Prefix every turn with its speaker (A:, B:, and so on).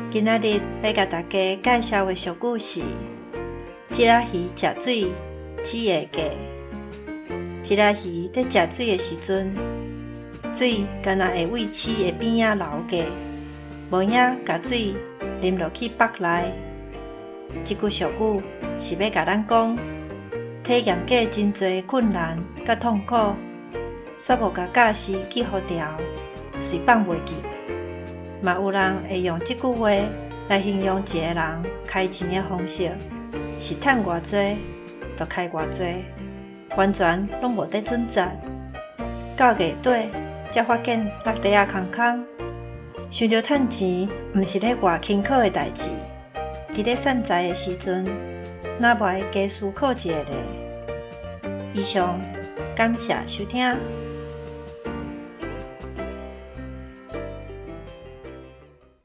A: 今仔日欲共大家介紹的俗語是：一仔魚食水，鼠會過。一仔魚佇食水的時陣，水敢若會對鼠的邊仔流過，無影共水淋落去腹內。這句俗語是欲共咱講，體驗過真濟困難佮痛苦，煞無共教師記予牢，隨放袂記。嘛有人會用這句話來形容一个人開錢的方式，是趁偌濟就開偌濟，完全攏無佇準則。到月底才發現落袋仔空空，想著趁錢毋是咧偌輕巧的代誌。佇咧散財的時陣，若無愛加思考一下咧。以上，感謝收聽。